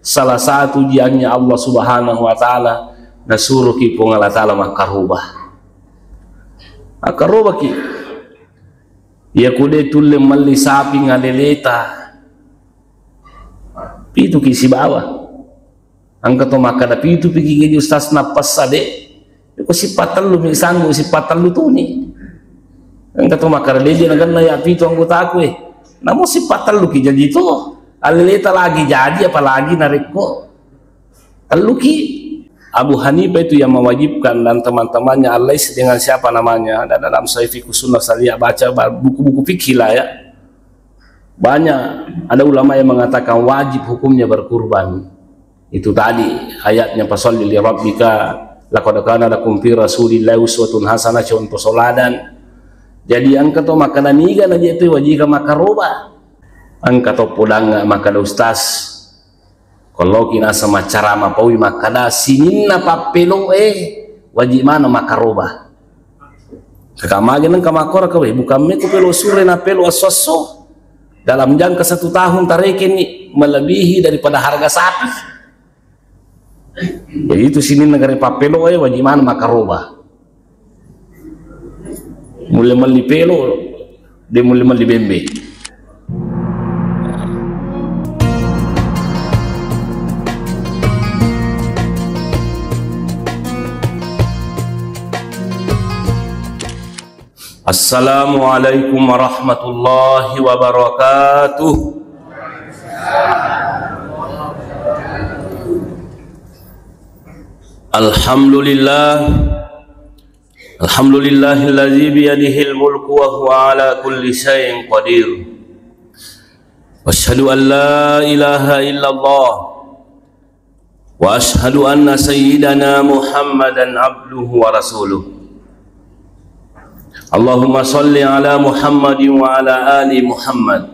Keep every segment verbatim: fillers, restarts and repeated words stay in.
Salah satu ujiannya Allah Subhanahu wa Ta'ala, nasuroki Puang Allah Ta'ala makkaroba. Makkarobaki. Iya kude tulle melli sapi ngaleleta. Pituki sibawa. Engka to makkada pitu piki gaji ustaz nappessa de. Ko sipattellu mi sanggu sipattellu tuni. Engka to makkada de je nagenna ya pitu anggotaku e. Namo sipattellu ki jaji to. Aleleta lagi jaji apalagi narekko telluki. Abu Hanifah itu yang mewajibkan dan teman-temannya, Al-Laits dengan siapa namanya, ada dalam Sahih Fiqh Sunnah, saya baca ba-, buku-buku fikih lah ya. Banyak ada ulama yang mengatakan wajib hukumnya berkurban. Itu tadi ayatnya, "Fasalli li rabbika laqad kana lakum fi rasulillahi uswatun hasanah," contoh soladan. Jadi engka to makkada niga na je tu wajika makkaroba. Engka to podang makkada ustaz. Ko loki naseng maccarama paui makkada sininna pappeloe wajib maneng makkaroba. Kaka magi nengka makkora kawe, bukan me ku pelo sure na pelo asso-asso. Dalam jangka satu tahun tarekenni melebihi daripada harga sapi. Jadi itu sininna gare pappeloe wajib maneng makkaroba. Mulle melli pelo, de mulle melli bembe. Assalamualaikum warahmatullahi wabarakatuh. Alhamdulillah. Alhamdulillahilladzi biyadihil mulku wa huwa ala kulli syai'in qadir. Wa asyhadu an la ilaha illallah. Wa asyhadu anna sayyidana Muhammadan abduhu wa rasuluh. Allahumma salli ala Muhammadin wa ala ali Muhammad.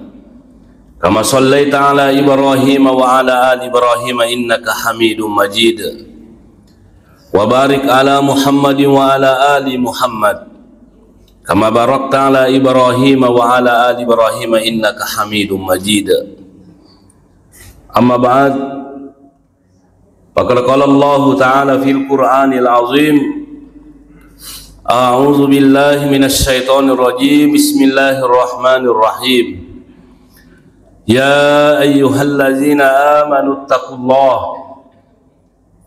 Kama sallaita ala Ibrahim wa ala ali Ibrahim innaka Hamidum Majid. Wa barik ala Muhammadin wa ala ali Muhammad. Kama barakta ala Ibrahim wa ala ali Ibrahim innaka Hamidum Majid. Amma ba'd. Faqad qala Allahu ta'ala fil Qur'anil azim. A'udzu billahi minasy syaithanir rajim. Bismillahirrahmanirrahim. Ya ayyuhalladzina amanu ittaqullaha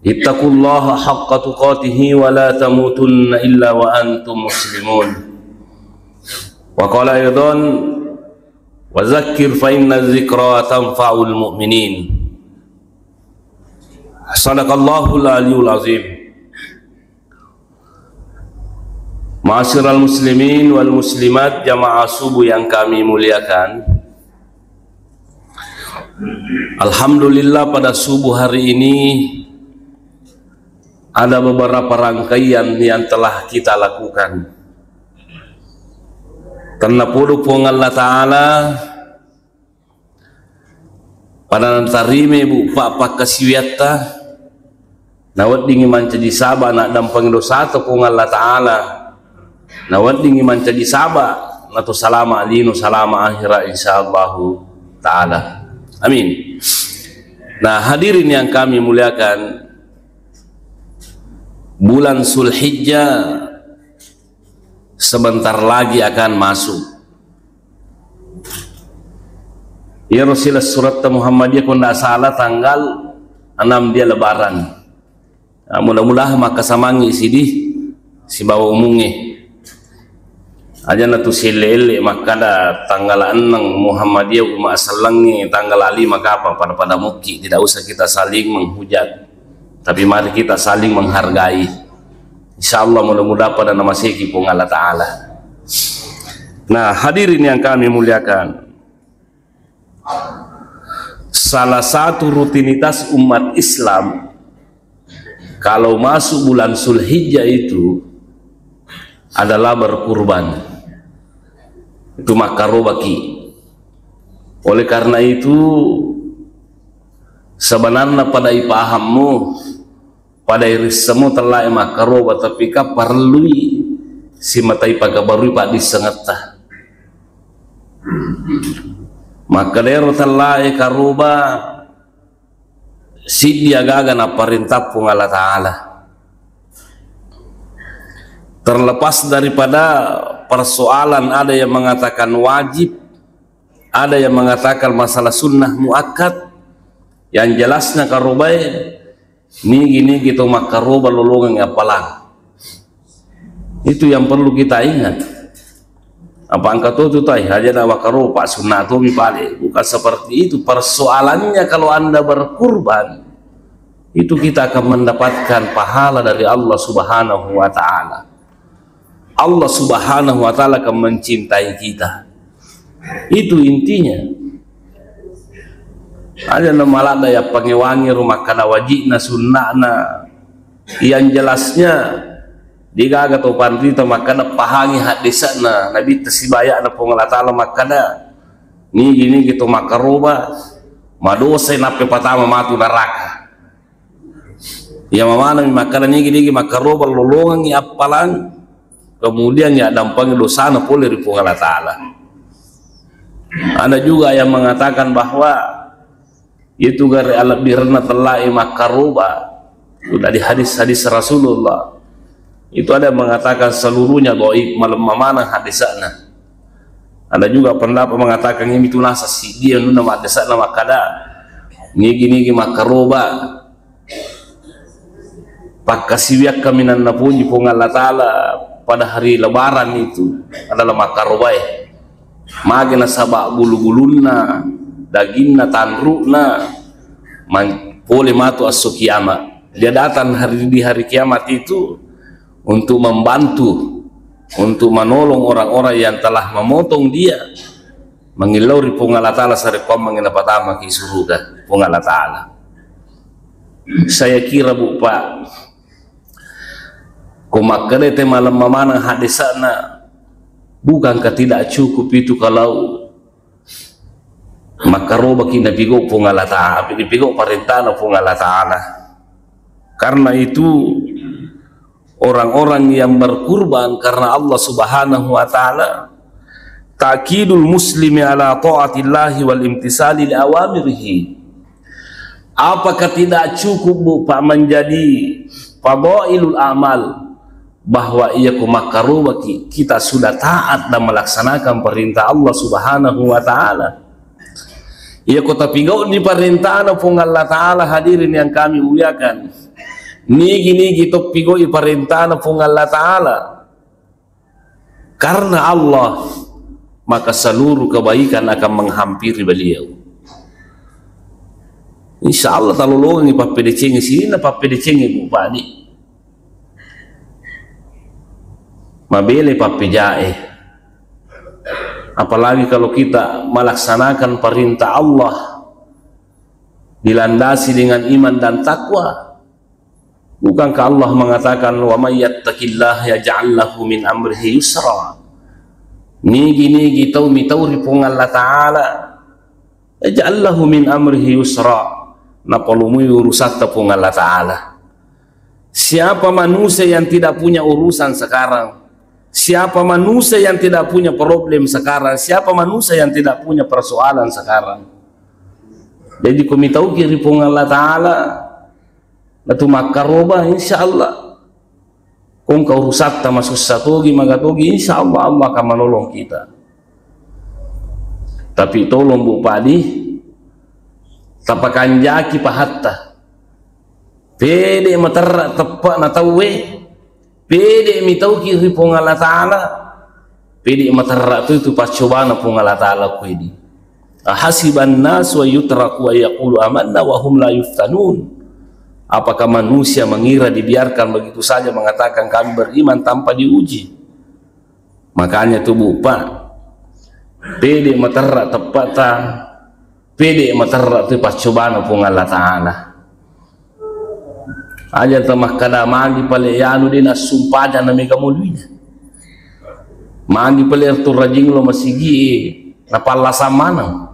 Ittaqullaha haqqa tuqatihi wa la tamutunna illa wa antum muslimun. Wa qala aidan, "Wa dzakkir fa inna dzikra tanfa'ul mu'minin." Sadaqallahul aliyul azim. Ma'asyiral muslimin wal muslimat, jamaah subuh yang kami muliakan. Alhamdulillah, pada subuh hari ini ada beberapa rangkaian yang telah kita lakukan. Tennapodo Puang Allah Ta'ala pada natarimai, Bu, pa-, pakkasiwiatta, naweddingngi mancaji saba' naddampengi dosata Puang Allah Ta'ala, naweddingngi mancaji saba' nato salama' lino, salama' akhira, insyaallahu ta'ala. Amin. Nah, hadirin yang kami muliakan, bulan Zulhijjah sebentar lagi akan masuk. Iyaro silessuretta Muhammadiyah, ko ndak salah, tanggal enam dia Lebaran. Nah, mudah-mudahan makkasamangngi sidi sibawa umungnge. Aja natu sielle-elle makkada tanggal enneng Muhammadiyah umma sellengnge, tanggal lima kapang pada-pada mukki, tidak usah kita saling menghujat. Tapi mari kita saling menghargai. Insya Allah, mudah-mudahan pada namaseki Puang Allah Ta'ala. Nah, hadirin yang kami muliakan, salah satu rutinitas umat Islam kalau masuk bulan Zulhijjah itu adalah berkurban. Itu makkarobaki. Oleh karena itu, sebenarnya pada ipahammu, pada irissemu tellae makkaroba, tapi ka parellui simatai pagabarui paddissengetta. Makkedero tellae karoba, Siddi agaga napparentah Puang Allah Ta'ala. Terlepas daripada persoalan ada yang mengatakan wajib, ada yang mengatakan masalah sunnah muakkad, yang jelasnya karobae, nigi-nigi to makkaroba lolongang appalang. Itu yang perlu kita ingat. Apa engka to tu tai, aja na makkaroba, sunnah tomi pale. Bukan seperti itu. Persoalannya, kalau Anda berkurban, itu kita akan mendapatkan pahala dari Allah Subhanahu wa Ta'ala. Allah Subhanahu wa Ta'ala akan mencintai kita. Itu intinya. Aja na maladda yappangewangi ro makkada wajibna, sunnahna. Yang jelasnya, degaga to panrita makkada pahangi haddesana Nabitta sibayana Puang Allah Ta'ala makkada, nigi-nigi to makkaroba, madosai nappe patama matu neraka. Iya mamanami makkada, nigi-nigi makkaroba lolongangi appalang, kemudian yaddampengi dosana pole ri Puang Allah Ta'ala. Ada juga yang mengatakan bahwa itu gare alebbirenna tellae makkaroba. Itu dari hadis-hadis Rasulullah. Itu ada yang mengatakan seluruhnya dhaif, malemma maneng hadisna. Ada juga pendapat mengatakan ini tu nasa siddi anunna maddesana makkada, nigi-nigi makkaroba, pakkasiwiang kaminang napuji Puang Allah Ta'ala pada hari Lebaran itu adalah makkarobae. Magi nasaba bulu-bulunna, daginna, tanru'na, man-, pole matu esso kiamat. Dia datang hari, di hari kiamat itu untuk membantu, untuk menolong orang-orang yang telah memotong dia, mangillau ri Puang Allah Ta'ala sarekkoammengngi napatama ki suruga Puang Allah Ta'ala. Saya kira, Bu, Pak, ko makkeda te malemma maneng haddesana, bukankah tidak cukup itu kalau makkarobaki napigau Puang Allah Ta'ala, napigau parentana Puang Allah Ta'ala? Karena itu, orang-orang yang berkurban karena Allah Subhanahu wa Ta'ala, ta'kidul muslimi ala ta'atillahi wal imtisali li awamirihi. Apakah tidak cukup, Bu, Pak, menjadi fadhailul amal bahwa iya ko makkarobaki kita sudah taat dan melaksanakan perintah Allah Subhanahu wa Ta'ala? Iya ko tapigau'ni parentana Puang Allah Ta'ala, hadirin yang kami muliakan, nigi-nigi to pigau'i parentana Puang Allah Ta'ala karena Allah, maka seluruh kebaikan akan menghampiri beliau. Insya Allah talolongengi pappedecengi, sininna pappedecengi, Bu, Pak, di mabele pappejae. Apalagi kalau kita melaksanakan perintah Allah dilandasi dengan iman dan takwa. Bukankah Allah mengatakan, "Wa may yattaqillaha yaj'al lahu min amrihi yusra"? Nigi-nigi tau mitau ri Puang Allah Ta'ala, yaj'al lahu min amrihi yusra, napalomui urusatta Puang Allah Ta'ala. Siapa manusia yang tidak punya urusan sekarang? Siapa manusia yang tidak punya problem sekarang? Siapa manusia yang tidak punya persoalan sekarang? Jadi, ko mitauki ri Puang Allah Ta'ala, natu makkaroba, insya Allah. Ko engka urusatta masussa togi, maga togi, insya Allah, Allah akan menolong kita. Tapi tolong, Bu, Pak, di tapakanjaki pahatta. Pede materra teppa'na tauwe, pede mitauki ri Puang Allah Ta'ala, pede materra tu itu paccobana Puang Allah Ta'ala kuedi. Ahasiban nasu an yutraku an yaqulu amanna wa hum la yuftanun. Apakah manusia mengira dibiarkan begitu saja mengatakan kami beriman tanpa diuji? Makanya tu, Bu, Pak, pede materra teppa'ta, pede materra tu paccobana Puang Allah Ta'ala. Aja ta makkada magi pale yanu de nassumpajang na mega moluina. Magi pale tu rajing lo masigi napallasang maneng.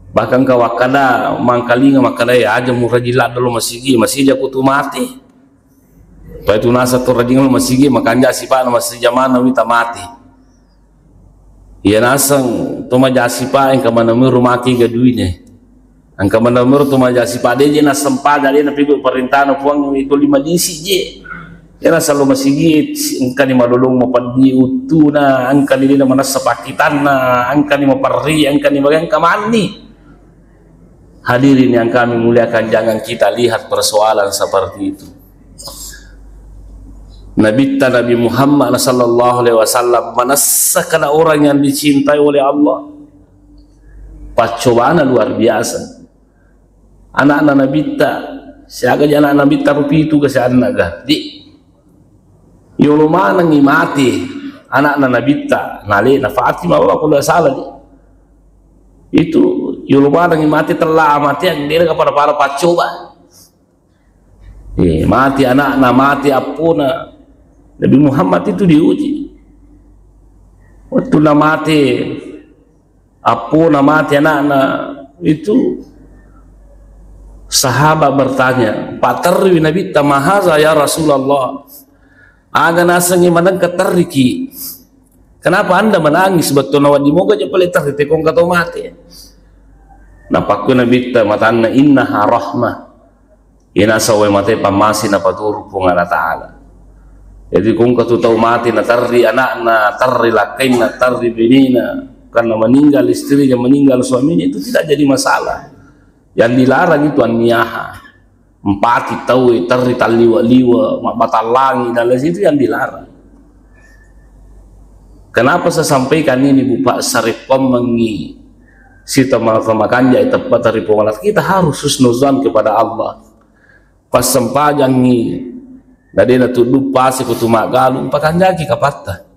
Bahkan ka wakkada mangkalinga makkada, "Ya aja murajing ladde lo masigi, masija kutu mati." Pai tu nasa tu rajing lo masigi, makanja sipa'na masija maneng wita mati. Iya naseng to maja sipa engka maneng rumaki gaduine. Engka maneng tu maja sipadeje nassempajang, de napigau parentana Puang itu lima disi je. Era salo masigi engkani malolong mapeddi uttuna, engkani de manessa pakkitanna, engkani maperri, engkani maga engka manni. Hadirin yang kami muliakan, jangan kita lihat persoalan seperti itu. Nabitta Nabi Muhammad sallallahu alaihi wasallam manessa kana orang yang dicintai oleh Allah. Paccobana luar biasa. Anakna Nabitta, siaga ji anak Nabitta rupitu ke sianna ga? Di, yolo manengi mati anakna Nabitta, nalena Fatimah, kalau tidak salah di. Itu yolo manengi mati, tella mati yang dia pada-pada paccoba. Eh, mati anakna, mati appona. Nabi Muhammad itu diuji. Waktu na mati appona, mati anakna, itu sahabat bertanya, paterri Nabitta, "Mahaza ya Rasulullah? Aga nasengi manengka terriki? Kenapa anda menangis? Bettuanna wedding moga je pale terri, tekong kato mati." Napakkui Nabitta matanna, "Innaha rahmah." Iyana sawwe mate pammasi napaturu Puang Allah Ta'ala. Jadi, kongka tu tau mate naterri anakna, terri lakkainna, terri benena, karena meninggal istrinya, meninggal suaminya, itu tidak jadi masalah. Yang dilarang itu anniyaha. Empati tau, terri talliwa-liwa, mabbatallangi, dan lain itu yang dilarang. Kenapa saya sampaikan ini, Bu Pak? Sarekkoammengngi sitama-tama kanja teppata ri Puang Allah, kita harus husnuzan kepada Allah. Passempajangngi, na de natuddu pasi ko tu maggalung, pakanjaki kapatta.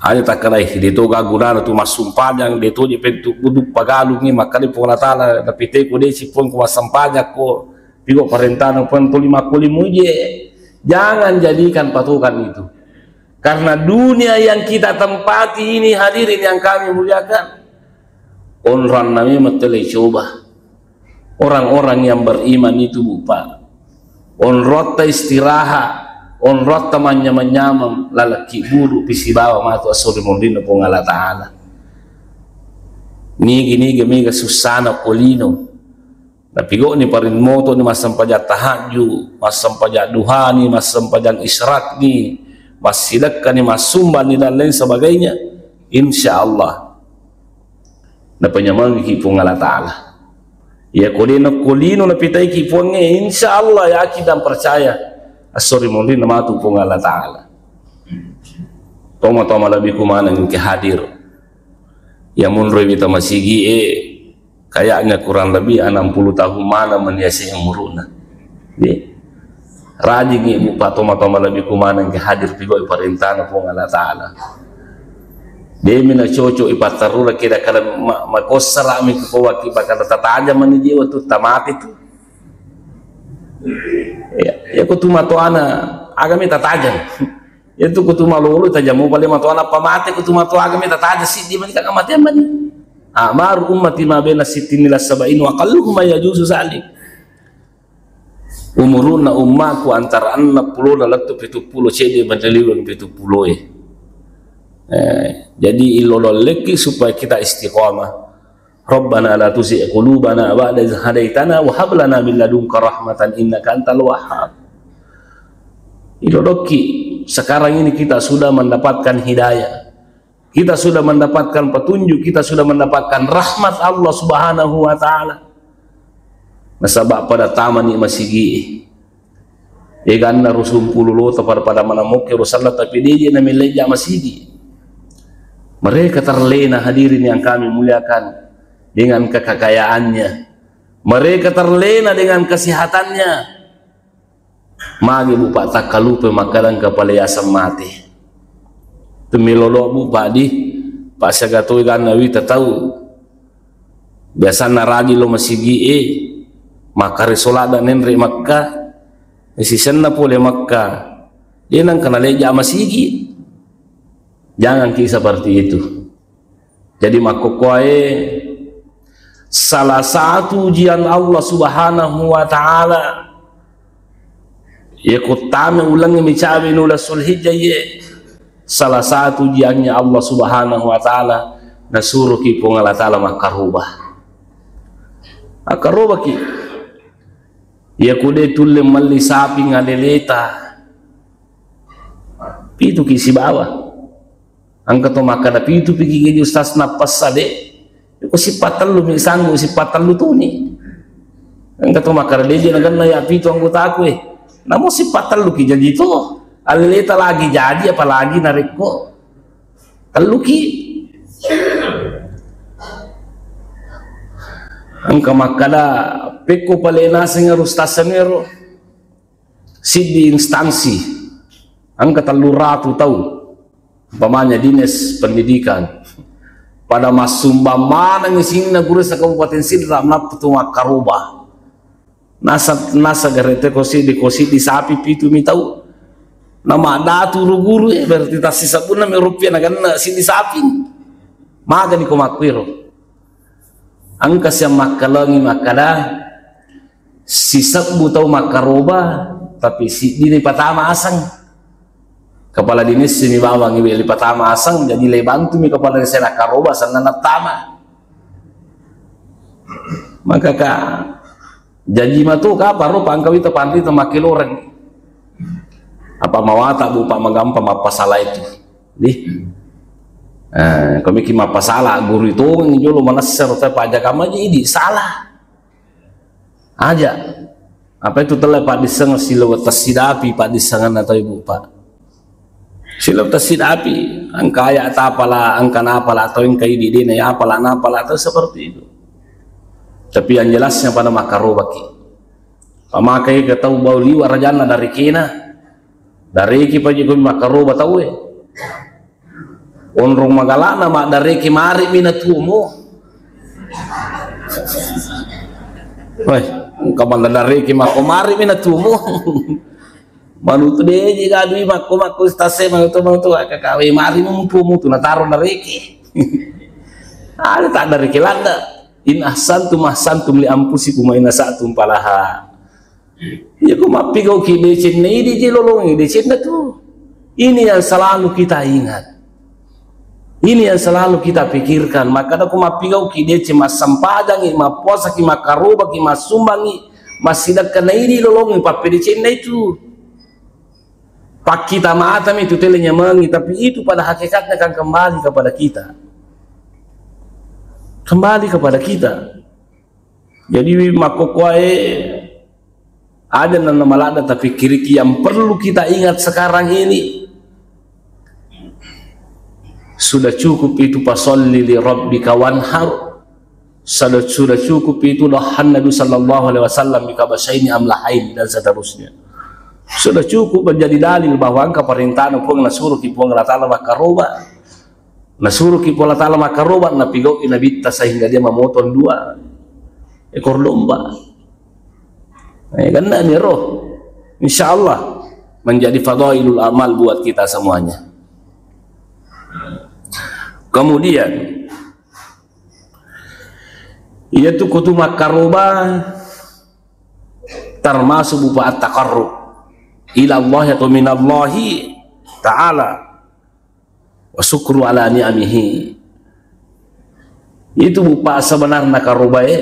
Aja takkalai, de to ga gunana tu massumpajang, de to je pentu kudu pagalungngi, makkeda Puang Allah Ta'ala, napiteko desi Puang ko massempajakko, piko parentana Puang tuli makkulimu je. Jangan jadikan patokan itu. Karena dunia yang kita tempati ini, hadirin yang kami muliakan, onranna memang tele coba. Orang-orang yang beriman itu, Bu Pak, onrotta istirahat, onrotta manyameng-nyameng, lalekki buru pisibawa matu asori monrinna Puang Allah Ta'ala. Nigi-nigi mega sussana ko lino. Napigau'ni paring moto'ni, massempajang tahajju, massempajang duhani, massempajang isyraqni, massidekkani, massumbani, dan lain sebagainya. Insya Allah, napanyamengiki Puang Allah Ta'ala. Iya ko de nakko lino napitaiki Puangnge, insya Allah, yakin dan percaya, assori monrinna matu Puang Allah Ta'ala. Toma-toma lebih kumaneng ke hadir. Ya munroi wita masigi e, kayaknya kurang lebih enam puluh tahun mana meniasi yang muruna. Ye. Rajingi, Bu Pak, toma-toma lebih kumaneng ke hadir pigau'i parentana Puang Allah Ta'ala. Demi na cocok ipattarura kira-kira ma-, makossara mi kupowaki bakal tatajang mani je waktu tamati tu. Ya, ya kutu matoana agami tatajang. Itu kutu malolo tajammu pale matoa nappa mate, kutu matoa agami tataja siddi mani kaka mate mani. Amaru ummati ma baina sittin ila sab'in wa aqalluhum man yajuzu zalik. Umurunna ummaku antara enneng pulo na lettu pitu pulo, cedde benda liweng pitu pulo e. Eh, jadi ilololekki supaya kita istiqomah. Rabbana la tuzigh qulubana ba'da idh hadaytana wa hab lana min ladunka rahmatan innaka antal wahhab. Ilolokki, sekarang ini kita sudah mendapatkan hidayah. Kita sudah mendapatkan petunjuk, kita sudah mendapatkan rahmat Allah Subhanahu wa Ta'ala. Nasaba pada tamani masigi. Eganna rusumpulu lota pada-pada manamokke rusalla, tapi deje na meleja masigi. Mereka terlena, hadirin yang kami muliakan, dengan kekakayaannya. Mereka terlena dengan kesehatannya. Magi, Bu Pak, takkalupa makkadang kepala yaseng mate. Tumilolo, Bu Pak, di, Pak, siaga toi ganna wita tau. Biasanna rajin lo masigi e, makkare solat da nenre Mekka, sisenna pole Mekka, de nangka naleja masigi. Jangan ki seperti itu. Jadi makkokkoe, salah satu ujian Allah Subhanahu wa Ta'ala, ya kuttame ulengnge micawe nula Zulhijjah ye, salah satu ujiannya Allah Subhanahu wa Ta'ala, nasuruki Puang Allah Ta'ala makkarubah. Akkarobaki. Iya ku de tulle melli saping aleleta, pituki sibawa. Engka to makkada pitu piki gaji ustaz nappessa de. Ko sipattellu mi sanggu sipattellu tuni. Engka to makkada de je nagenna ya pitu anggotaku e. Namo sipattellu ki jaji to. Aleleta lagi jaji apalagi narekko telluki. Engka makkada pekko pale naseng ero ustaz ero. Siddi instansi, engka telluratu tau, umpamanya dinas pendidikan, pada massumbang maneng isinna guru se-Kabupaten Sidrap nappa tu makkaroba. Nasa, nasa garete ko siddi, ko siddi sapi pitu mi tau. Nama datu ru guru e, berarti tassi sabunna mi rupiah naganna siddi sapi. Magani ko makkuiro. Engka siang makkalengi makkada, sisebbu tau makkaroba, tapi siddini patama aseng. Kepala dinas mi bawang iwe patama aseng, jadi le bantu mi kepala dinas nakkaroba, senna nattama. Maka ka, jaji matu kaparo pangkawi ta panri ta makkeloreng. Apa mawata bu pak magampa mappasala itu. Di. Eh, komiki mappasala guru itu jolo manasser ta pajak kama jadi salah. Aja. Apa itu telah Pak Diseng silo tasidapi Pak Disengan atau Ibu Pak. Silo tasidapi, angka aya tapala, angka napala atau engka idi dena ya apala napala atau seperti itu. Tapi yang jelasnya pada makarobaki. Pamakai ke tau bau liwa rajanna dari kena. Dari ki paji ko makaroba tau e. Onrong magalana maddareke mari mi natuomo. Woi, engka manna dareke makko mari mi natuomo. Manutu deji gadui makko makko stase manutu manutu kakawe mari mumpu mutu nataro dareke. Ada tak dareke landa. In ahsantum ahsantum li anfusikum wa in asatum falaha. Iya ko mappigauki decenna idi je lolongi decenna tu. Ini yang selalu kita ingat. Ini yang selalu kita pikirkan. Maka ko mappigauki deceng massempajangi, mappuasaki, makkarobaki, massumbangi, massidekka na idi lolongi pappedecenna itu. Pakkita matami tu tele nyamangi, tapi itu pada hakikatnya kan kembali kepada kita. Kembali kepada kita. Jadi makkokkoe aja nana maladda tapikkiriki yang perlu kita ingat sekarang ini. Sudah cukup itu fasalli li rabbika wanhar. Sudah, sudah cukup itu dohan Nabi sallallahu alaihi wasallam bikabasaini amlahain dan seterusnya. Sudah cukup menjadi dalil bahwa engka perintah Puang nasuruh ki Puang Allah Ta'ala makkaroba. Nasuruki Puang Allah Ta'ala makkaroba, napigau'i Nabitta sehingga dia memotong dua ekor domba. Eh, kena ni roh. Insya Allah menjadi fadailul amal buat kita semuanya. Kemudian, yaitu kutu makkaroba termasuk berupa at-taqarrub ila Allah atau minallahi ta'ala. Wa syukru ala ni'amihi. Itu bupa sebenarnya karobae,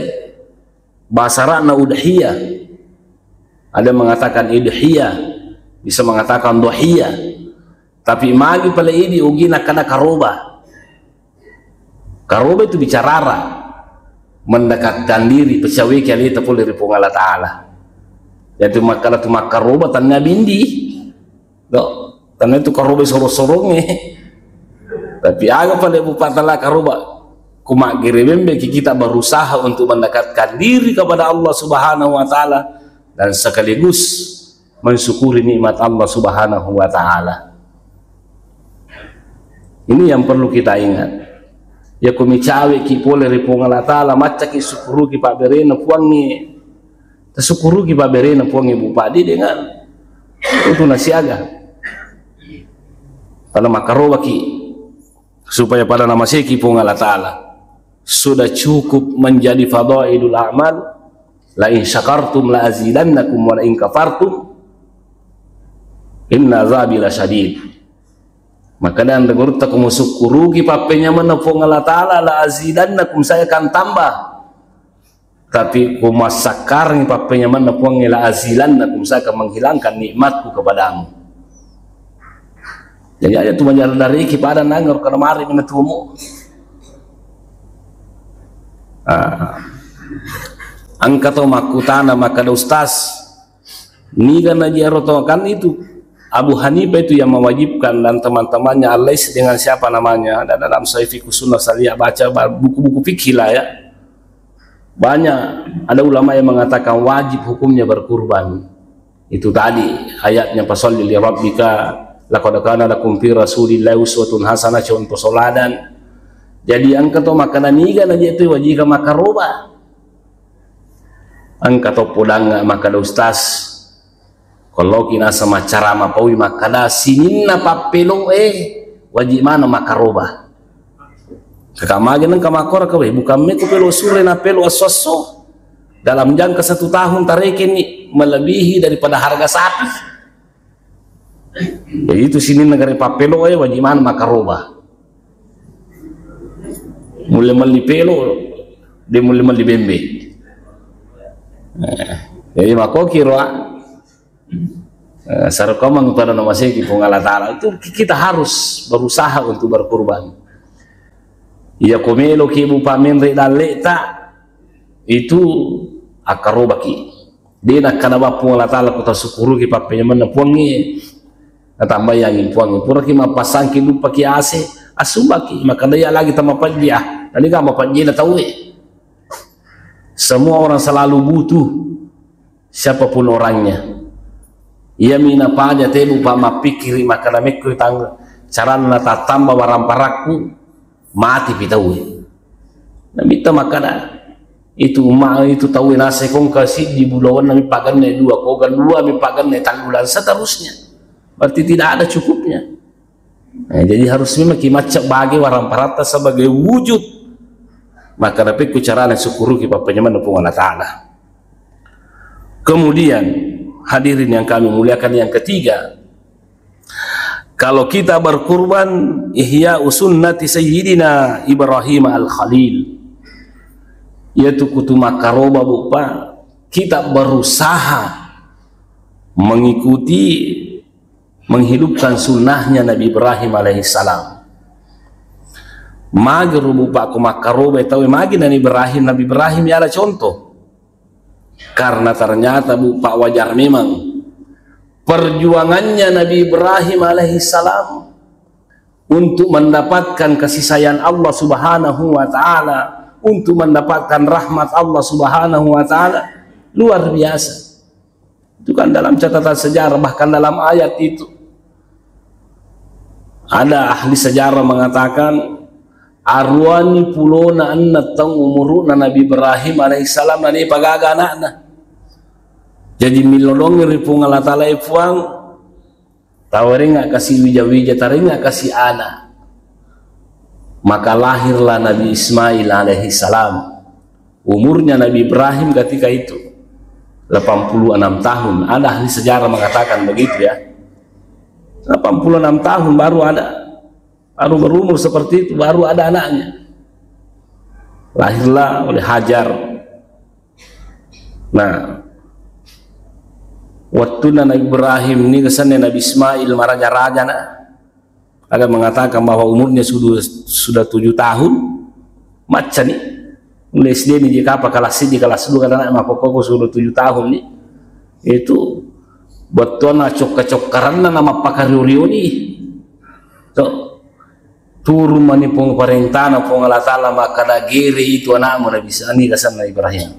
bahasa Arabna udhiyah. Ada mengatakan idhiyah, bisa mengatakan dohiyah. Tapi magi pale idi ugi nakana karoba. Karoba itu bicara arah, mendekatkan diri, pecaweki aleta pole ri Puang Allah Ta'ala. Yaitu makkala tu makkaroba tanna bindi. Do, tanna itu karoba soro-soronge. Tapi aga pada bupatala karoba, kumaggere bembeki kita berusaha untuk mendekatkan diri kepada Allah Subhanahu wa Ta'ala dan sekaligus mensyukuri nikmat Allah Subhanahu wa Ta'ala. Ini yang perlu kita ingat. Ya, ko micawe ki pole ri Puang Allah Ta'ala, macca ki sukuruki pabberena Puangnge. Tasukuruki pabberena Puangnge, Bu Padi, dengan itu nasiaga. Pada makarobaki supaya pada namaseki Puang Allah Ta'ala. Sudah cukup menjadi fadailul a'mal. La in syakartum la azidannakum wa la in kafartum inna azabi lasyadid. Maka dan gurutta ko musukkuruki pappenyamenna Puang Allah Ta'ala, la azidannakum, saya akan tambah. Tapi ku massakkarengngi pappenyamenna Puangnge, la azidannakum, saya akan menghilangkan nikmatku kepadamu. Jadi aja tu manjari dari ki pada nangor kana mari menatumu. Ah. Engka to makkutana makkada, "Ustaz, niga naji ero to?" Kan itu Abu Hanifah itu yang mewajibkan dan teman-temannya, Al-Laits dengan siapa namanya, ada dalam Sahih Fiqh Sunnah, saya lihat baca ba-, buku-buku fikih lah ya. Banyak ada ulama yang mengatakan wajib hukumnya berkurban. Itu tadi ayatnya, "Fasalli li rabbika, laqad kana lakum fi Rasulillahi uswatun hasanah," contoh soladan. Jadi engka to makkada, "Niga naji tu wajika makaroba?" Engka to podang makkada, "Ustaz, kalau ki naseng maccarama paui makkada sininna pappeloe wajib maneng makaroba." Kaka magi nengka makkora ka, "Weh, bukan me ku pelo sure na pelo asso-asso. Dalam jangka satu tahun tarekeni melebihi daripada harga sapi." Jadi itu sininna gare pappeloe wajib maneng makaroba. Mulle melli pelo, de mulle melli bembe. Eh, jadi makoki roa. Eh, sarukamang pada namaseki Puang Allah Ta'ala. Itu ki-, kita harus berusaha untuk berkurban. Iya ko melo ki bu pamenre dalleta, itu akkarobaki. De nakkada ba Puang Allah Ta'ala, ko tasukkuruki pappenyamenna Puangnge, natambai anging Puangnge. Puraki mappasangki duppaki ase, asumbaki, makkada iya lagi tamapajji ah, tadi ka mapajjina tauwe. Semua orang selalu butuh, siapapun orangnya. Iyami napaja tebu pa mappikiri makkada mekko tang carana tattamba waramparakku, mati pi tauwe. Nabitta makkada, itu umma itu tauwe nase kongka siddi bulawanna mi paganne dua, koga dua mi paganne tallu dan seterusnya. Berarti tidak ada cukupnya. Nah, jadi harus memang ki macca bage waramparatta sebagai wujud. Maka napekku carana sukkuruki pappenyamenna Puang Allah Ta'ala. Kemudian, hadirin yang kami muliakan, yang ketiga, kalau kita berkurban, ihya sunnati Sayyidina Ibrahim Al-Khalil. Yaitu kutu makaroba bupa, kita berusaha mengikuti, menghidupkan sunnahnya Nabi Ibrahim alaihissalam. Magi rubu pa ko makkaroba tau, magi Nabi Ibrahim, Nabi Ibrahim yala contoh. Karena ternyata bu pa wajar memang perjuangannya Nabi Ibrahim alaihissalam untuk mendapatkan kasih sayang Allah Subhanahu wa Ta'ala, untuk mendapatkan rahmat Allah Subhanahu wa Ta'ala, luar biasa. Itu kan dalam catatan sejarah, bahkan dalam ayat itu ada ahli sejarah mengatakan, aruani pulona enneng taung umuruna Nabi Ibrahim alaihissalam na de pagaga anakna. Jadi millodong ri Puang Allah Ta'ala, e Puang, tawaringa kasi wija-wija, taringa kasi ana. Maka lahirlah Nabi Ismail alaihissalam. Umurnya Nabi Ibrahim ketika itu delapan puluh enam tahun. Ada ahli sejarah mengatakan begitu ya. Delapan puluh enam tahun baru ada, baru berumur seperti itu, baru ada anaknya. Lahirlah oleh Hajar. Nah, waktu Nabi Ibrahim ini kesannya Nabi Ismail maraja-raja, nah. Ada mengatakan bahwa umurnya sudah, sudah tujuh tahun, macca ni. Mulai S D ni, jika apa, kelas siji, kelas dua, karena anak makokoko sudah tujuh tahun ni. Itu bettuanna cokka-cokkaranna nama pakario-rio ni. Tuh. Turun mani Puang parentana Puang Allah Ta'ala, makkada gere itu anakmu Nabi Sa-, ni kesanna Ibrahim.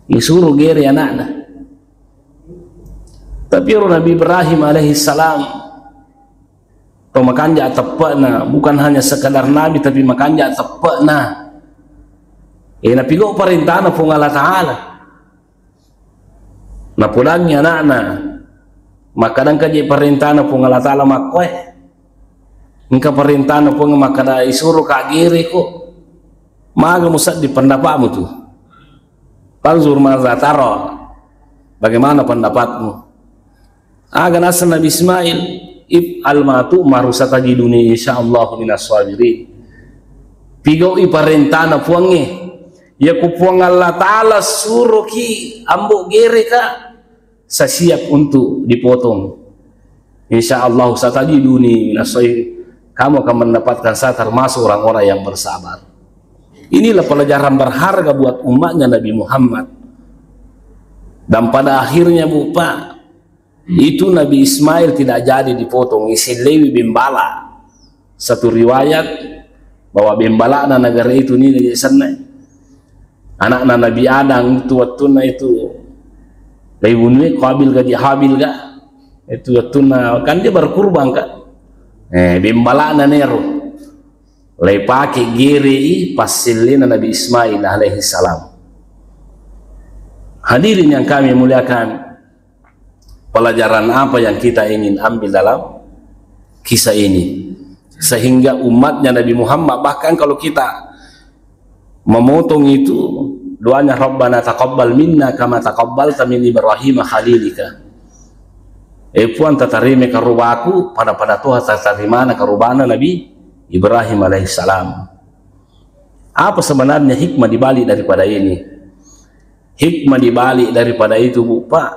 Disuruh gere anakna. Tapi ero Nabi Ibrahim alaihissalam, to makanja teppe'na, bukan hanya sekadar nabi, tapi makanja teppe'na. Eh, napigau parentana Puang Allah Ta'ala. Napodangi anakna, makkada engka je parentana Puang Allah Ta'ala makkoe. Engka parentana Puang makkada isuro ka gere ko. Maga musaddi pendapatmu tu? Fanzur madza tara. Bagaimana pendapatmu? Aga naseng Nabi Ismail, "If'al ma tu'maru satajiduni insyaallahu minas sabirin." Pigau'i parentana Puangnge. Iya ku Puang Allah Ta'ala suroki ambo gereka, saya siap untuk dipotong. Insya Allah satajiduni minasy-, kamu akan mendapatkan saya termasuk orang-orang yang bersabar. Inilah pelajaran berharga buat umatnya Nabi Muhammad. Dan pada akhirnya, Bu, Pak, itu Nabi Ismail tidak jadi dipotong, isellewi bembala. Satu riwayat bahwa bembalana negara itu ni jadi senna. Anakna Nabi Adam itu wettunna itu leibunui Qabil ga di Habil ga. Itu wettunna kan dia berkurban, Kak. Eh, bembalana nero. Leipake gerei passellena Nabi Ismail alaihi salam. Hadirin yang kami muliakan, pelajaran apa yang kita ingin ambil dalam kisah ini? Sehingga umatnya Nabi Muhammad, bahkan kalau kita memotong itu, doanya, "Rabbana taqabbal minna kama taqabbalta min Ibrahim khalilika." Eh, Puang, tatarima karobaku pada-pada toha tatarimana karobana Nabi Ibrahim alaihissalam. Apa sebenarnya hikmah dibalik daripada ini? Hikmah dibalik daripada itu, Bu, Pak,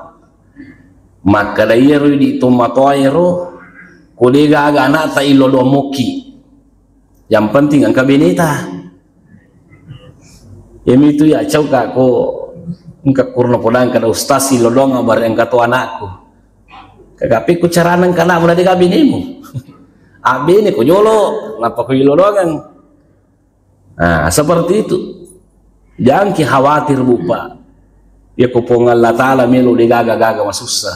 makkeda iyaro idi tomatoaero, ko de gaga anakta ilodong mokki. Yang penting engka beneta. Iyamitu ya cauka ko engka kurna podang kada ustaz ilodong abare engka to anakku. Kagapi ku carana engka anakmu na de gaga benemu. Abene ko jolo, nappa ko ilodongeng. Nah, seperti itu. Jangan ki khawatir, Bu, Pak. Ya, ko Puang Allah Ta'ala melo de gaga-gaga masussa.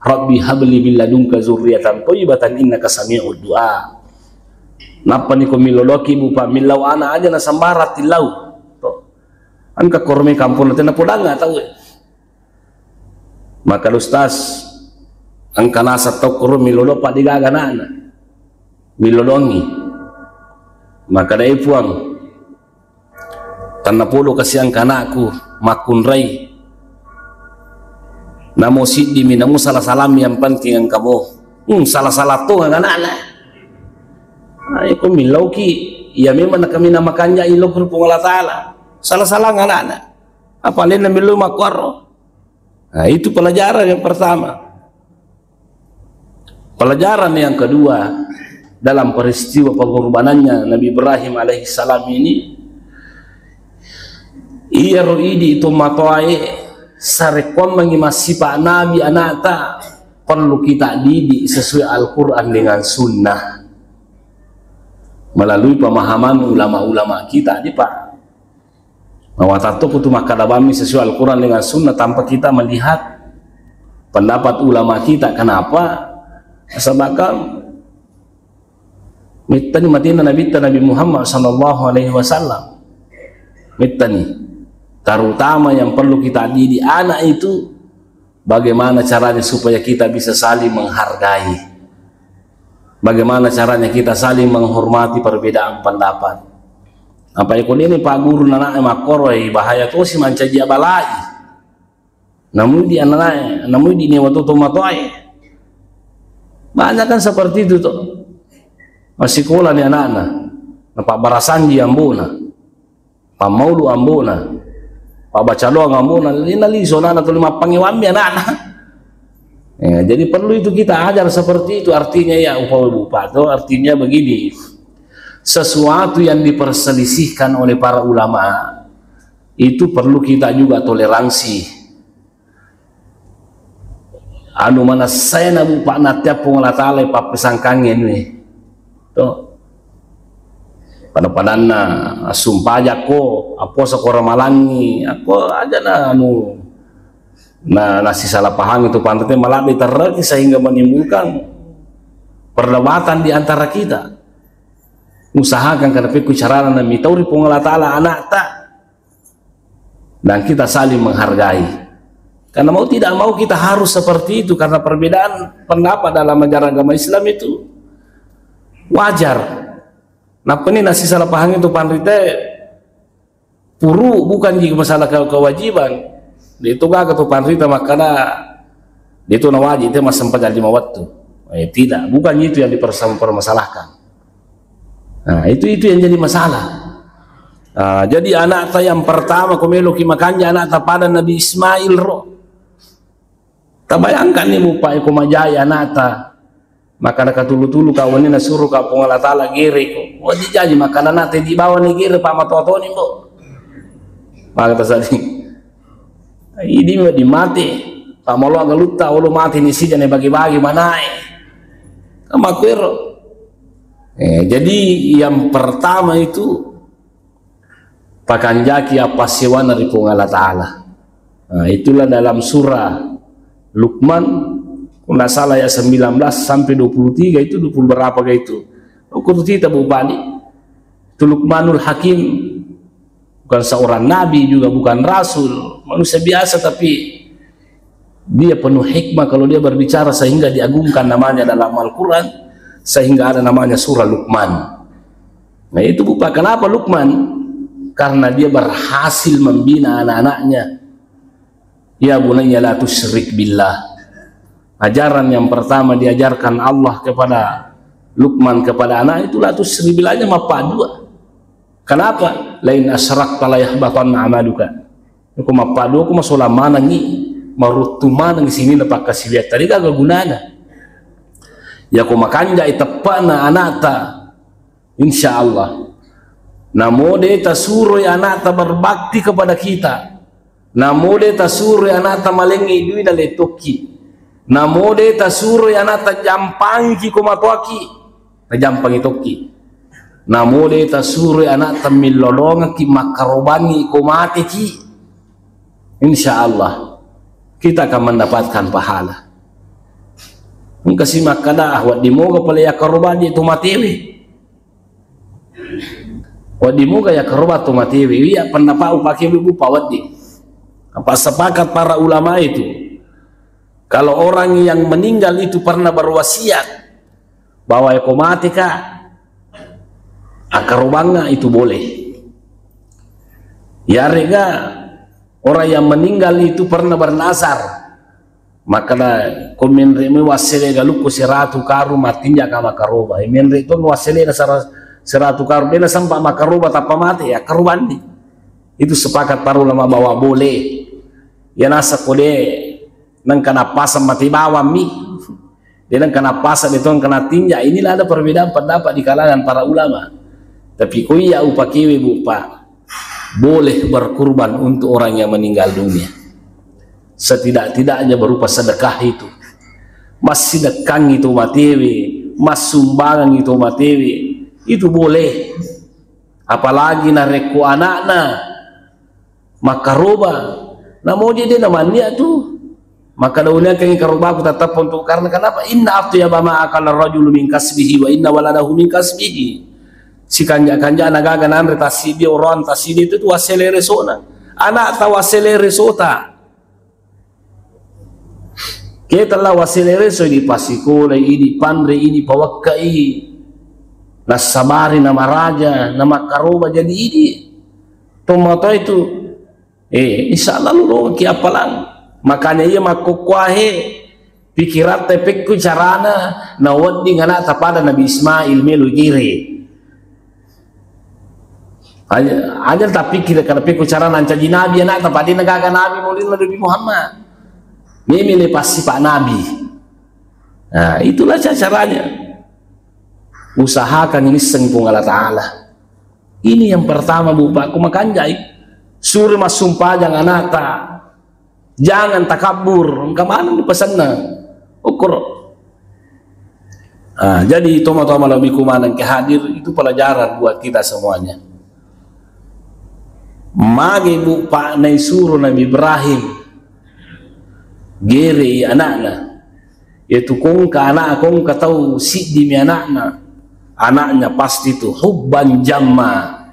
"Rabbi habli min ladunka zurriyatan thayyibatan innaka sami'ud du'a." Nappa ni ko miloloki, Bu, Pak, millau anak aja na sambara tillau. Tuh. Engka kormi kampung tena podang tau. Maka ustaz, engka naseng tau kuro milolo pa de gaga anakna. Milodongi. Maka dai Puang, tanna podo kasi engka anakku makkunrai. Namo siddimi, namo salah-salami, yang penting engka mo. Hmm, salah-salah to anakna. Ayo ko milauki, iya memang nakamina makanja ilo Puang Allah Ta'ala. Salah-salah anakna. Apa lainna millau makkuaro? Nah, itu pelajaran yang pertama. Pelajaran yang kedua, dalam peristiwa pengorbanannya Nabi Ibrahim alaihissalam ini, iyaro idi tomatoae sarekkuammengi massipa nabi anakta, perlu kita didik sesuai Al-Quran dengan Sunnah melalui pemahaman ulama-ulama kita di Pak. Mawatatto kutu makkadabammi sesuai Al-Quran dengan Sunnah tanpa kita melihat pendapat ulama kita. Kenapa? Sebab kan mittani matina Nabitta Nabi Muhammad sallallahu alaihi wasallam. Mittani. Terutama yang perlu kita didik anak itu bagaimana caranya supaya kita bisa saling menghargai. Bagaimana caranya kita saling menghormati perbedaan pendapat. Apa iko ini Pak Guru nana makkoroi bahaya tosi mancaji abalai. Namudi ananae, namudi newa toto matoae. Banyak kan seperti itu tuh. Masih sekolah nih anak-anak. Nampak barasanji ambona. Pammaulu ambona, pabbaca doang ambona, lina liso anakna tuli mappangewammi anakna. Ya, jadi perlu itu kita ajar seperti itu. Artinya ya, upawe bupato, artinya begini. Sesuatu yang diperselisihkan oleh para ulama itu perlu kita juga toleransi. Anu manessai na bupa nattia Puang Allah Ta'ala pappesangkangnge nui. To. Pada-padanna assumpajakko, appuasa ko ramalangi, akko aja na anu na nasisalah pahang itu panrite maladde terreki sehingga menimbulkan perdebatan di antara kita. Usahakan kada pekku carana na mitauri Puang Allah Ta'ala anakta. Dan kita saling menghargai. Karena mau tidak mau kita harus seperti itu karena perbedaan pendapat dalam ajaran agama Islam itu wajar. Nappa ni nasi salah paham itu panrite puru bukan juga masalah ke- kewajiban. Itu gaga tu panrita makkada itu nawajib itu massempajang lima waktu. Eh, tidak, bukan itu yang dipermasalahkan. Nah, itu itu yang jadi masalah. Ah, jadi anakta yang pertama ko meloki makanja anakta pada Nabi Ismail ro. Tabayangkanni mupa ko majai anakta. Maka nakatulu-tulu ka wenni nasuro ka Puang Allah Taala gere ko. Wajib jaji maka anakta di bawah ni gere pa matoa toni mbo. Maka tasadi. Idi di mate. Pamalo galutta olo mate ni sijane bagi-bagi manae. Kamakuero. Eh, jadi yang pertama itu pakanjaki appassewana ri Puang Allah Ta'ala. Nah, itulah dalam surah Luqman, kalau nggak salah ayat sembilan belas sampai dua puluh tiga itu, dua puluh berapa kayak itu. Aku tuh cerita Bu Bali. Itu Luqmanul Hakim, bukan seorang nabi juga, bukan rasul, manusia biasa, tapi dia penuh hikmah kalau dia berbicara sehingga diagungkan namanya dalam Al-Quran, sehingga ada namanya surah Luqman. Nah, itu Bu Pak, kenapa Luqman? Karena dia berhasil membina anak-anaknya. Ya bunayya la tusyrik billah. Ajaran yang pertama diajarkan Allah kepada Luqman kepada anak itu la tusyrik billah, aja mappadua. Kenapa? Lain asyrakta la yahbatanna amaluka. Ko mappadua ko masolang manengi, maruttu maneng sininna pakkasiwiatta, de gaga gunana. Ya ko makanjai teppana anakta, insya Allah. Namo de tasuroi anakta berbakti kepada kita. Namo de tasuroi anakta malengi dui na letokki. Namo de tasuroi anakta jampangiki ko matoaki. Najampangi tokki. Namo de tasuroi anakta millolongekki makkarobangi ko mateki. Insya Allah kita akan mendapatkan pahala. Engka si makkada, ah, wedding moga pale yakkarobaji to matewe. Wedding moga yakkaroba to matewe. Iya pendapat upake bu pawedding. Apa sepakat para ulama itu? Kalau orang yang meninggal itu pernah berwasiat bahwa ko mate ka, akkarobangnga itu boleh. Yarega orang yang meninggal itu pernah bernazar, maka ko menre mi wassele galukku siratu karung mattinja ka makkaroba. Menre to wassele na sara-, siratu karung, de nasempa makkaroba tappa mate, ya akkarobanni. Itu sepakat para ulama bahwa boleh. Ya nasa ko de nengka nappasang mate bawang mi. De nengka nappasang de to engka natinja. Inilah ada perbedaan pendapat di kalangan para ulama. Tapi ko iya upakewe bu pak, boleh berkurban untuk orang yang meninggal dunia. Setidak-tidaknya berupa sedekah itu. Massidekkangi to matewe, massumbangangi to matewe, itu boleh. Apalagi narekko anakna makkaroba, namoji de namannia tu. Maka dauniakengi karobaku tetap untuk, karena kenapa? Inna atyaba ma akala rajulu min kasbihi wa inna waladahu min kasbihi. Sikanja-kanja nagaga nanre tasidi, orang tasidi itu tu wasele resona. Anak ta wasele resota. Ketella wasele reso idi pasikolai, idi panre, idi pawakkai. Nassabari namaraja, namakkaroba jadi idi. Tomatoa itu, eh, insya Allah lu loki appalang. Makanya iya makkukkuahe pikiratta pekku carana nawedding anakta pada Nabi Ismail melo gere. Aja, aja tapikkiri kada pekku carana ancaji nabi anakta pada de'na gaga nabi mulina Nabi Muhammad. Mimi ne pasti pak nabi. Nah, itulah ca-, caranya. Usahakan ini seng Puang Allah Ta'ala. Ini yang pertama, Bu, Pak, ku makanjai. Suri massumpajang anakta. Jangan takabur. Engka maneng dipesanna. Ukur. Ah, jadi tomatoa malamiku maneng ke hadir, itu pelajaran buat kita semuanya. Magi, Bu, Pak, naisuru Nabi Ibrahim gerei anakna. Yaitu kongka anak, kongka tau siddimi anakna. Anaknya pasti tu hubban jamma.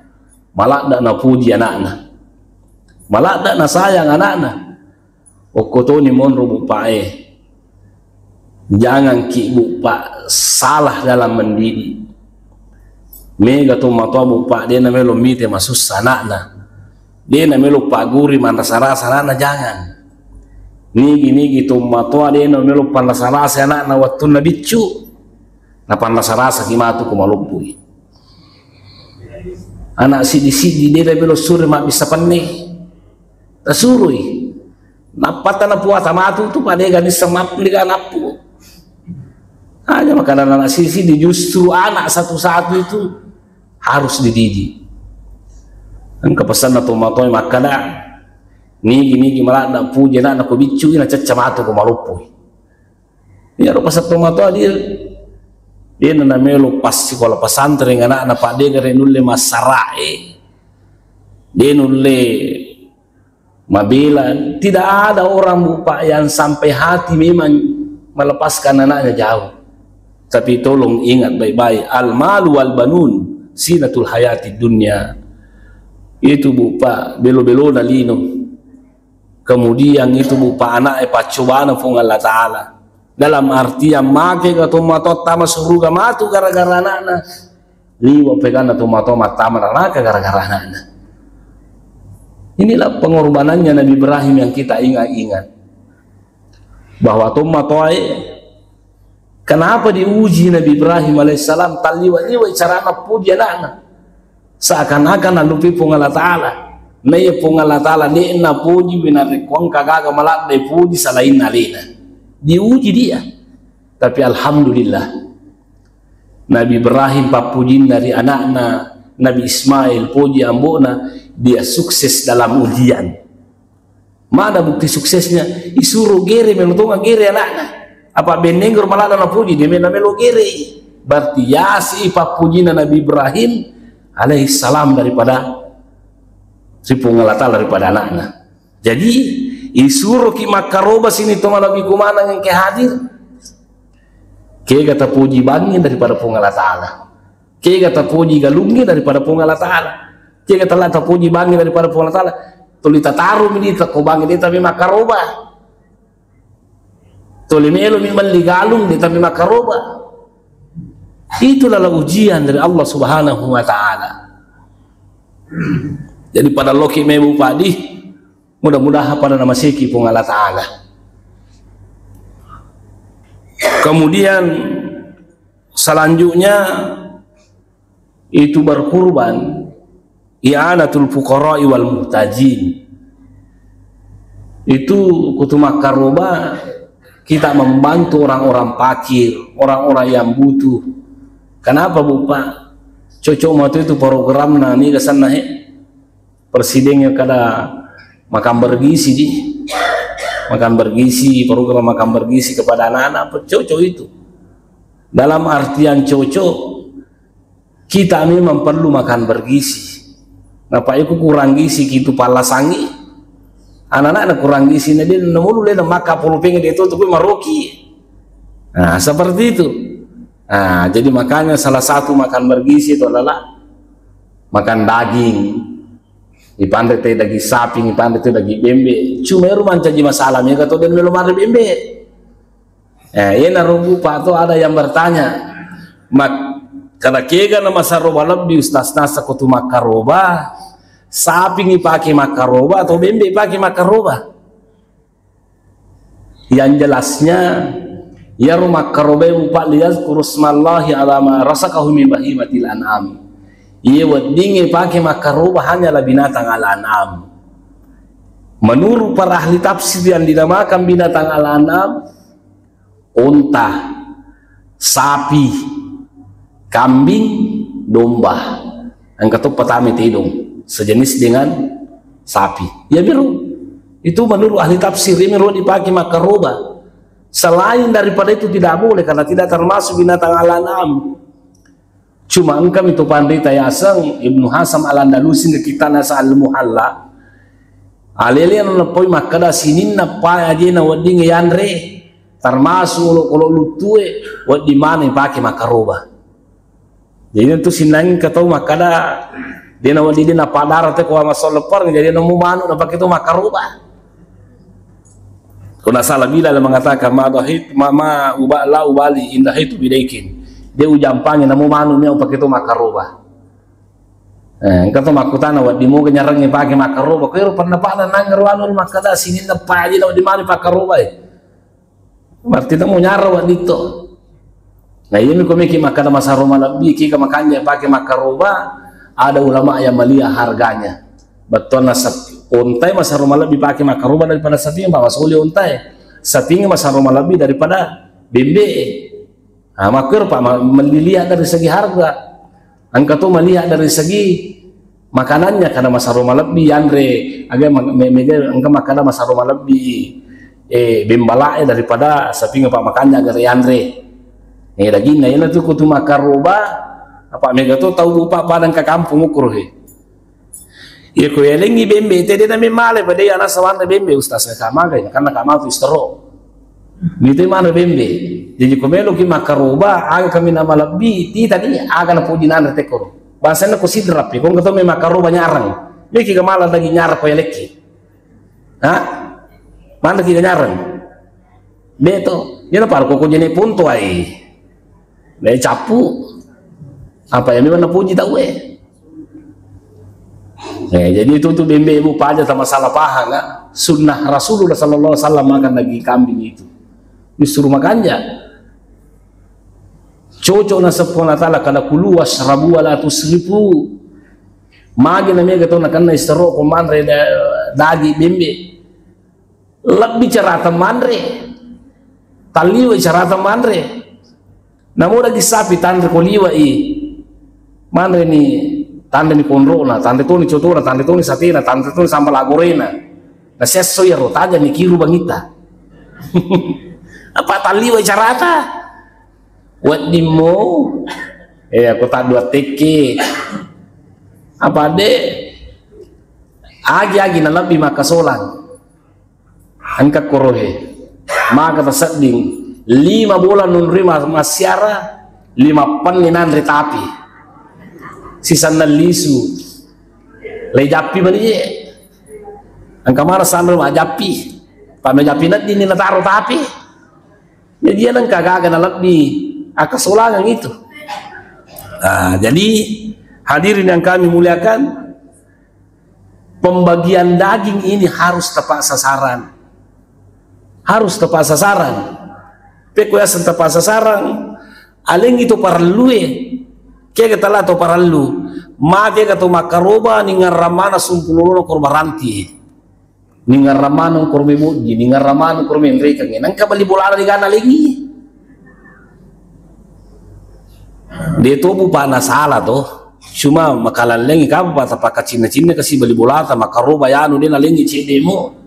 Maladda napuji anakna. Maladda nasayang anakna. Okkotoni monro buppae. Jangan ki buppa salah dalam mendidik. Mega to matoa buppa de namelo mite masussa anakna. De namelo paguri manrasa-rasa anakna, jangan. Nigi-nigi to matoa de namelo panrasa-rasa anakna wettunna biccu. Napanrasa-rasa ki matu ko maloppui. Anak siddi-siddi de' melo suro mabbissa penne. Tasuroi. Nappa tana puasa matu tu pada gani semap liga nappu. Hanya makanan anak siddi-siddi, justru anak satu-satu itu harus dididik. Engka pesanna tomatoa makkada, nigi-nigi maladda puji anakna ko biccu, ina cacca matu ko maloppoi. Iyaro pasatto matoa dia, dia na melo pas sikola pesantren anakna, pa de' gare nulle massarae, de' nulle mabela. Tidak ada orang, Bu, Pak, yang sampai hati memang melepaskan anaknya jauh. Tapi tolong ingat baik-baik, al malu wal banun sinatul hayati dunia. Itu, Bu, Pak, belo-belona lino. Kemudian itu, Bu, Pak, anak e paccobana Puang Allah Ta'ala. Dalam artian, make ga tomatoa tama suruga matu gara-gara anakna. Liwa peganna tomatoa mattama neraka gara-gara anakna. Inilah pengorbanannya Nabi Ibrahim yang kita ingat-ingat. Bahwa tomatoa e Kenapa diuji Nabi Ibrahim alaihissalam? Talliwa-liwa carana puji anakna. Seakan-akan nallupai Puang Allah Ta'ala. Naiya Puang Allah Ta'ala de'na puji, narekko engka gaga maladde puji selain alena. Diuji dia. Tapi alhamdulillah. Nabi Ibrahim pappujinna ri anakna, Nabi Ismail puji ambona, dia sukses dalam ujian. Mana bukti suksesnya? Isuro gere, melo tonga gere anakna. Apa benneng guru maladde napuji, de' melo, melo gere. Berarti yasi pappujina Nabi Ibrahim alaihissalam daripada si Puang Allah Ta'ala daripada anakna. Jadi, isuroki makkaroba sini to malebbi kumaneng engke hadir. Kega tapuji bangngi daripada Puang Allah Ta'ala. Kega tapuji galungngi daripada Puang Allah Ta'ala. Kega tala tapuji bangngi daripada Puang Allah Ta'ala. Tuli tatarumi di teko bangngi de' tami makkaroba. Tuli melo mi melli galung de' tami makkaroba. Itulah ujian dari Allah Subhanahu wa Ta'ala. Jadi pada loki mebu padi, mudah-mudahan pada namaseki Puang Allah Ta'ala. Kemudian selanjutnya itu berkurban, i'anatul fuqara'i wal muhtajin. Itu kutu makkaroba kita membantu orang-orang fakir, orang-orang yang butuh. Kenapa, Bu, Pak? Cocok matu itu programna ni kesanna he. Presiden yang kada makan bergizi di, makan bergizi, program makan bergizi kepada anak-anak, cocok itu. Dalam artian cocok, kita memang perlu makan bergizi. Napa iku kurang gizi kitu pallasangi? Anak-anak kurang gizi, na dia namulu le maka polo penge dia tu, tu maroki. Nah, seperti itu. Nah, jadi makanya salah satu makan bergizi itu adalah makan daging. Ipanre te daging sapi, ipanre te daging bembe. Cuma eru mancaji masalah, mega to den melo mare bembe. Eh, iyanaro, Bu, Pak, to ada yang bertanya, mak-, kada kega na masaroba lebbi ustaz nasa kutu makkaroba, sapi ipake makkaroba atau bembe ipake makkaroba? Yang jelasnya, iyaro makkarobae, Bu, Pak, liyazkuru smallahi ala ma razaqahu min bahimatil an'am. Iye weddingnge ipake makkaroba hanyalah binatang al-an'am. Menurut para ahli tafsir, yang dinamakan binatang al-an'am, onta, sapi, kambing, domba. Engka to patame tedong, sejenis dengan sapi. Ya, biru. Itu menurut ahli tafsir, ini ro dipake makkaroba. Selain daripada itu tidak boleh, karena tidak termasuk binatang al-an'am. Cuma engka mi tu panrita yaseng Ibnu Hasan Al-Andalusi ri kittana Al-Muhalla. Alele anu nappoi makkada sininna pae ajena wedding yanre, termasuk olokolo luttue, wedding maneng pake makkaroba. Jadi itu sinnang engka tau makkada dena wedding, dena padara te ko masolepar, jadi nemu manu napake tu makkaroba. Kuna salah bila mengatakan ma dahit ma, ma uba la ubali indah itu bidaikin. Dia ujampangi namu manu mi upake tu makkaroba. Eh, engka to makkutana wedding moga nyarangi pake makkaroba. Ko ero pendapat nangero anu makkada sininna paji na wedding mani pakkaroba, eh. Berarti namu nyara wedding to. Nah, iya mi ko meki makkada masaro malebbi ki ka makanja pake makkaroba. Ada ulama yang melihat harganya. Bettuanna sep-, ontae masaro malebbi pake makkaroba daripada sapinge, Pak, masoli ontae. Sapinge masaro malebbi daripada bembe. Ah, makkero, Pak, ma-, melihat dari segi harga. Engka to melihat dari segi makanannya, kada masaro malebbi yanre, aga ma-, me-, mega engka makkada masaro malebbi, eh, bembala'e daripada sapinge, Pak, makanja gare yanre. Eh, daginna, iyana tu kutu makkaroba, apa mega to tau, Pak, padang ka kampung ukuro he. Iya, ko yalengngi bembe te, de na memale, pada iya nasa wanre bembe, Ustaz, ka magai, karena ka matu istero. Mitu mana bembe. Jadi ko melo ki makkaroba, aga kami na malebbi, ti tadi aga na puji nanre tekko. Bangsana ko sidrap, ko engka to me makkaroba nyarang. Meki ka mala daging nyarang ko yalekki. Ha? Mana ki nyarang? Beto. Iyana paro ko jene punto ai. Dai cappu. Apa yang memang napuji tau eh. Eh, jadi itu tu bembe, Bu, paja sama salah paham, kan? Sunnah Rasulullah sallallahu alaihi wasallam makan daging kambing itu. Justru makanja. Cocok na seppuh Allah Ta'ala, kada kulu wasrabu wa la tusrifu. Magi na mega to nakenna istero ko manre da-, daging bembe. Lebbi carata manre, talliwai carata manre. Namo daging sapi tanre ko liwai, manre ni, tanre ni konrona, tanre toni cotona, tanre toni satena, tanre toni sambal agorena. Na sesso iyaro, taja ni kiru bangita. Apa talliwai carata? Wedding mo, eh, aku tak dua teke. Apa de? Agi-agi na lebbi makkasolang. Engka korohe. Maka tasedding lima bola nunrui ma-, massiara, lima penni nanre tapi. Sisanna lisu. Lai jappi mani je. Engka mara sanre majappi. Pa majappi neddini nataro tapi. Jadi iyana engka gaga na lebbi akkasolangeng itu. Nah, jadi hadirin yang kami muliakan, pembagian daging ini harus tepat sasaran. Harus tepat sasaran. Pekko yaseng tepat sasaran, alengngi to parellue, kega tala to parellu, makega to makkaroba, ningngarang maneng sumpulolona korba ranti. Ningngarang maneng korba bojji, ningngarang maneng korba enrekengnge. Nengka bali bolana digana lengi. De to bu pana sala to. Cuma makalallengi kapa pata pakacinna-cinna kasi bali bolata, makaroba yanu de nalengi cedde mo.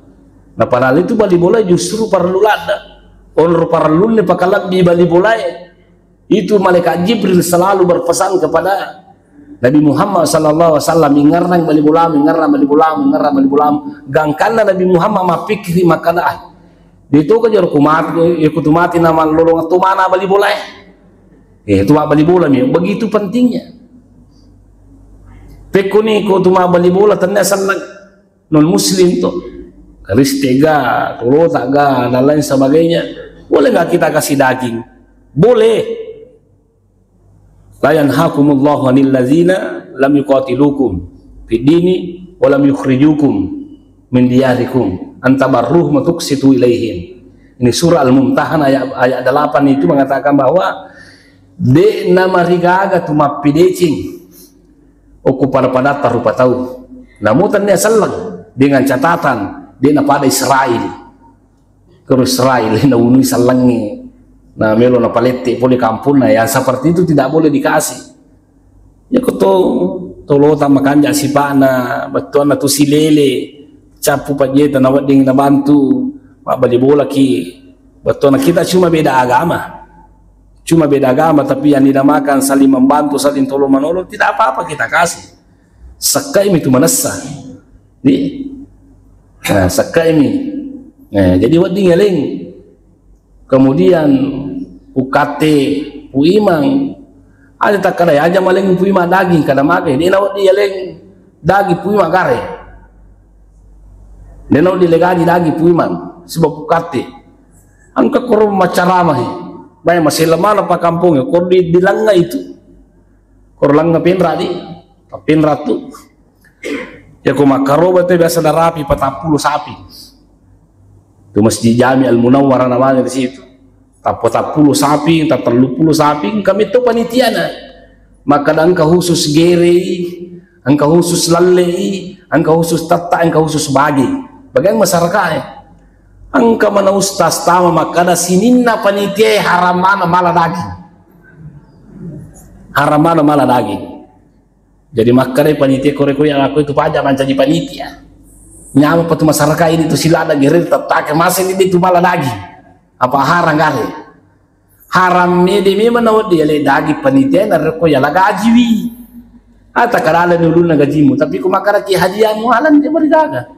Na padahal itu bali bola justru parellu ladda. Onro parellunna pakalebbi bali bolae. Itu malaikat Jibril selalu berpesan kepada Nabi Muhammad sallallahu alaihi wasallam, "Ingngarang bali bolamu, ingngarang bali bolamu, ingngarang bali bolamu." Gangkanna Nabi Muhammad mappikkiri makkada, "Ah, de to ka jaro ku mati, ya kutu mati na mallolong tu mana bali bola eh." Eh, tu bali bola mi, begitu pentingnya. Pekkoni ko tu bali bola tennia selleng non muslim to. Kristen ga, Tolota ga, dan lain sebagainya. Boleh nggak kita kasih daging? Boleh. La yanhakumullahu anil ladzina lam yuqatilukum fid dini wa lam yukhrijukum min diyarikum an tabarruhum wa tuqsitu ilaihim. Ini surah Al-Mumtahanah ayat, ayat delapan itu mengatakan bahwa de namarigaga tu mappideceng okko pada-padatta rupa tau. Namu tennia selleng dengan catatan de napada Israel. Kero Israel naunui sellengnge, na melo napalette pole kampunna, yang seperti itu tidak boleh dikasih. Ya ko to, Tolota makanja sipa'na, bettuanna tu silele, cappu pajjeta na wedding nabantu, mabbali bolaki, bettuanna kita cuma beda agama. Cuma beda agama, tapi yang dinamakan saling membantu, saling tolong menolong, tidak apa-apa kita kasih. Sekkaimi tu manessa. Di? Nah, sekkaimi. Nah, jadi wedding yaleng. Kemudian pukate, puimang. Ada takkada aja maleng puimang daging, kada magai. Di na wedding yaleng daging puimang gare. Di na wedding legaji daging puimang. Sebab pukate. Engka koro macaramahi. Bae masela mana pa kampongnge, koro di, di lengnga itu. Koro lengnga penra di. Penra tu. Ya ko makkaroba te biasa narapi patappulo sapi. Tu Masjid Jami Al Munawwarah namanya di situ. Tappa tappulo sapi, ta telluppulo sapi, kami tu panitiana. Makkada engka khusus gerei, Engka khusus lallei, engka khusus tetta, engka khusus bagi. Bagian masyarakat e. Engka mana ustaz tama makkada sininna panitia e haram mana mala daging. Haram mana mala daging. Jadi makkada panitia kore-kore yang aku itu pajak mancaji panitia. Nyameng patu masyarakat ini tu silada gere tettake masih ini tu mala daging. Apa haram gare? Haram mede memang nawedding yale daging panitia narekko yala gajiwi. Ata kadala ni ulunna gajimu, tapi ku makkada ki hadiahmu halal dia berigaga.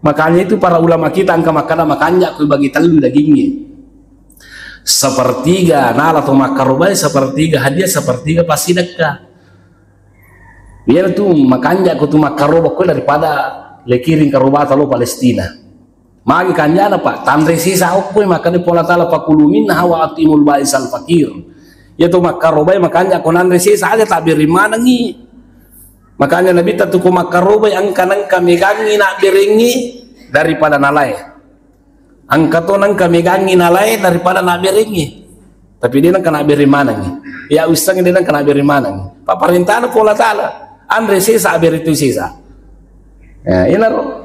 Makanya itu para ulama kita engka makkada makanja ku bagi tellu dagingnge. Sepertiga nala to makkarobai, sepertiga hadiah, sepertiga passidekka. Iyana tu makanja ko tu makkaroba ko daripada lekiring karobata lo Palestina. Magi kanjana, Pak, tanre sesa okko e, makanya Puang Allah Ta'ala, "Fakulu minha wa atimul ba'isal fakir." Iya tu makkarobai makanja ko nanre sesa aja tabbere manengi. Makanya Nabi tatu ko makkarobai engka nengka megangi nak berengi daripada nalae. Engka to nengka megangi nalae daripada nabberengngi. Tapi de nengka nabbereng manengngi. Ya usang de nengka nabbereng manengngi. Paparentana Puang Allah Ta'ala. Anre sesa, abbere tu sesa. Ya, inaro.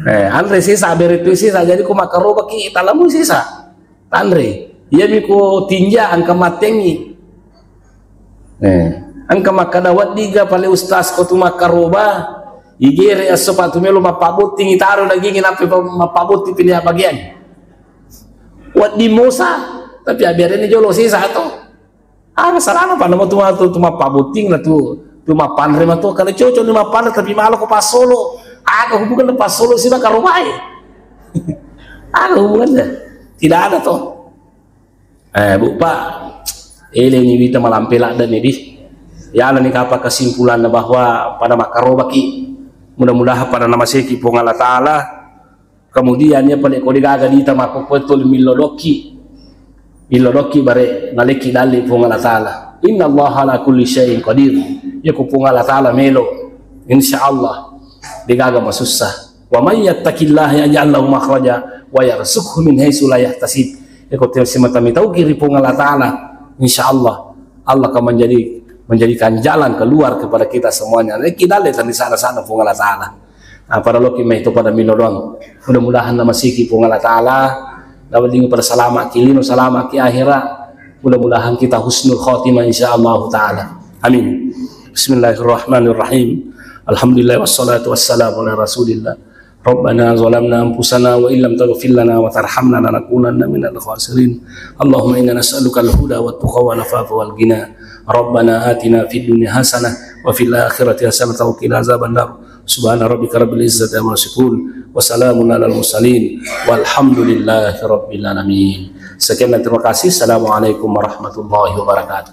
Eh, anre sesa, abbere tu sesa. Jadi ko makkarobaki talamu sesa. Tanre. Iya mi ko tinja engka mattengngi. Eh, engka makkada, "Weddiga pale ustaz ko tu makkaroba, igere esso patu melo mappabotting itaro dagingi nappa pa-, mappabotting pini bagian." Wedding mosa, tapi abbiarenni jolo sesa to. Aga salana pa namo tu, tu, tu mappabotting na tu, tu mappanre ma to. Kale cocok ni mappanre tapi malo ko passolo. Aga hubungan passolo si makkarobae? Aga hubungannya? Tidak ada to. Eh, Bu, Pak, eleni wita malampe ladde ni di. Yalani kapa kesimpulanna bahwa pada makkarobaki. Mudah-mudahan pada namaseki Puang Allah Ta'ala. Kemudian ya pale ko degaga dita makkokkoe tuli millo dokki. Millo dokki bare nalekki dalli Puang Allah Ta'ala. Inna Allah ala kulli syai'in qadir. Ya ku Puang Allah Ta'ala melo. Insya Allah. Degaga masussa. Wa may yattaqillaha yaj'al lahu makhraja wa yarzuqhu min haitsu la yahtasib. Iko te-, semata mitauki ri Puang Allah Ta'ala, insya Allah, Allah akan menjadi, menjadikan jalan keluar kepada kita semuanya. Leki dalle tadi sana-sana Puang Allah Ta'ala. Nah, pada loki mai to pada milo doang. Mudah-mudahan namasiki Puang Allah Ta'ala, dapat pada salama ki lino, salama ki akhirat. Mudah-mudahan kita husnul khotimah insya Allah Ta'ala. Amin. Bismillahirrahmanirrahim. Alhamdulillah wassalatu wassalamu ala Rasulillah. Rabbana zalamna anfusana wa illam taghfir lana wa tarhamna lanakunanna minal khasirin. Allahumma inna nas'aluka al-huda wa tuqa wa nafafa wal ghina. Rabbana atina fid dunya hasanah wa fil akhirati hasanah wa qina azaban nar. Subhana rabbika rabbil izzati amma yasifun. Wa salamun alal mursalin. Walhamdulillahi rabbil alamin. Sekian dan terima kasih. Assalamualaikum warahmatullahi wabarakatuh.